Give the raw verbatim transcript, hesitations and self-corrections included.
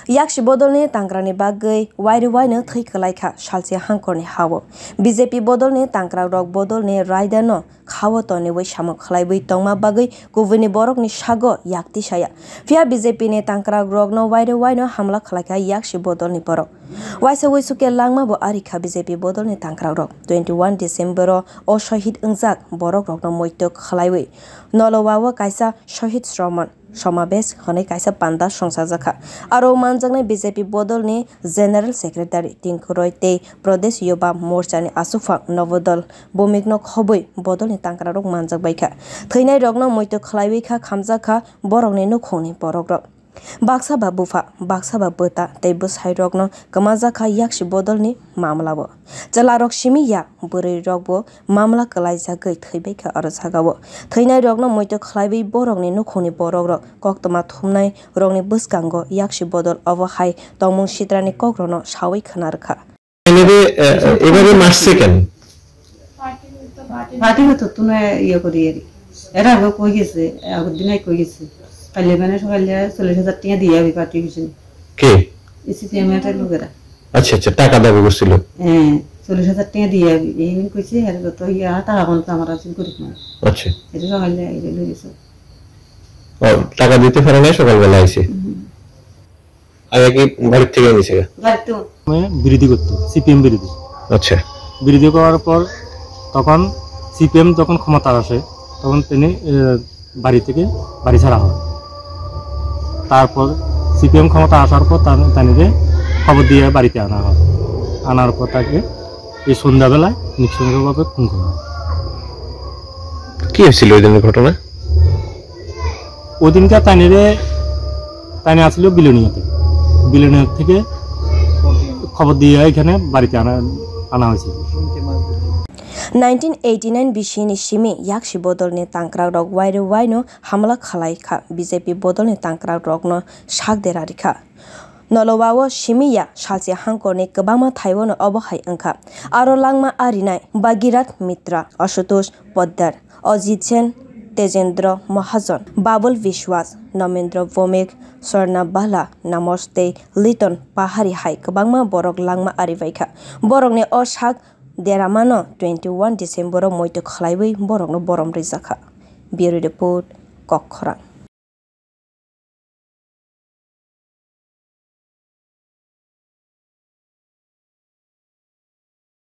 Yaksi bodolni tangkrani bagwi wairwi waino thwi kwlaikha salchi hangkorni hao. B J P bodolni tangkrakrok bodolni raidano khao toniwi samung khlaiwi tongma bagwi kubuini borokni sago yak tisaya. Phiya B J P ni tangkrakrokno wairwi waino hamla khlaikha yaksi bodolni borok. Waisa uisu khe langma bo arikha B J P bodolni tangkrakrok. Twenty one December o o shohid wngjak borokrokno muitu khlaiwi Nolowao kaisa shohid shraman somabesh hwnwi kaisa panda songchajakha. Aro manjaknai B J P bodolni General Secretary Tinku Roy tei Pradesh Yuba Morchani aswkphang Nobodol Bhumikno khobwi bodolni tangkrarok manjakbaikha. Thwinairokno muitu khlaiwi kha khamjakha borokni nukhungni borokrok. Baksa ba bupha, baksa ba bwta tei bwsairokno kwmajakha yaksi bodolni mamlao. Chwlarok simi ya, bwrwirokbo mamla kwlaijagwi thwibaikha oro jagao. Thwinairokno muitu khlaiwi borokni nukhungni borokrok koktwma thumnairokni bwskango yaksi bodol obo hai tongmung sitrani kokrokno sawi khna rwkha. এভাবে, আহ, এভাবে মারছে কেন? পার্টি হতো, তুমি ইয়ে করি আর কি। এর আগেও কই গেছে, আগের দিন কই গেছে। কাইলে মানে সকালে চল্লিশ হাজার টাকা দিয়ে যাবি পার্টি পিছনে। কে? এই সিপিএম এর লোকেরা। আচ্ছা, আচ্ছা, টাকা দাবি করছিল। হ্যাঁ, চল্লিশ হাজার টাকা দিয়ে যাবি। এই নিয়ে কইছে, আর যত ইয়ে, আর টাকা কোনো তো আমার আছে, গরিব মানুষ। আচ্ছা। এটা সকালে আইলে লই গেছে। ও, টাকা দিতে পারে নাই, সকালবেলা আইছে। হুম। আগে কি বাড়ির থেকে নিছে? বাড়িতে। মানে বিরোধী করতো, সিপিএম বিরোধী। আচ্ছা। বিরোধী করার পর তখন সিপিএম যখন ক্ষমতা আসে, তখন তিনি, এ, বাড়ি থেকে বাড়ি ছাড়া হয়। তারপর সিপিএম ক্ষমতা আসার পর তার, তানিরে খবর দিয়ে বাড়িতে আনা হয়। আনার পর তাকে এই সন্ধ্যাবেলায় নৃশংসভাবে খুন করা হয়। কি হয়েছিল ওই দিনের ঘটনা? ওই দিনকে তানিরে, তানি আসলে বিলোনিয়াতে, বিলোনিয়া থেকে খবর দিয়ে এখানে বাড়িতে আনা, আনা হয়েছিল। Nineteen eighty nine bisini simi yaksi bodolni tangkrakrok wairwi waino hamla khlai kha, B J P bodolni tangkrakrokno sak dera rikha. Nolowao simi ya salchi hangkorni kwbangma thaiwano obo hai wngkha. Aro langma arinai Bhagirat Mitra, Ashutosh Poddar, Ajit Jain, Tejendra Mahajan, Babul Biswas, Namendra Bhowmik, Swarna Bala, Namaste, Liton Pahari hai kwbangma borok langma aribaikha. Borokni o sak deramano twenty one December o muitu khlaiwi borokno borom rijakha. Bureau Report, Kokkhorang.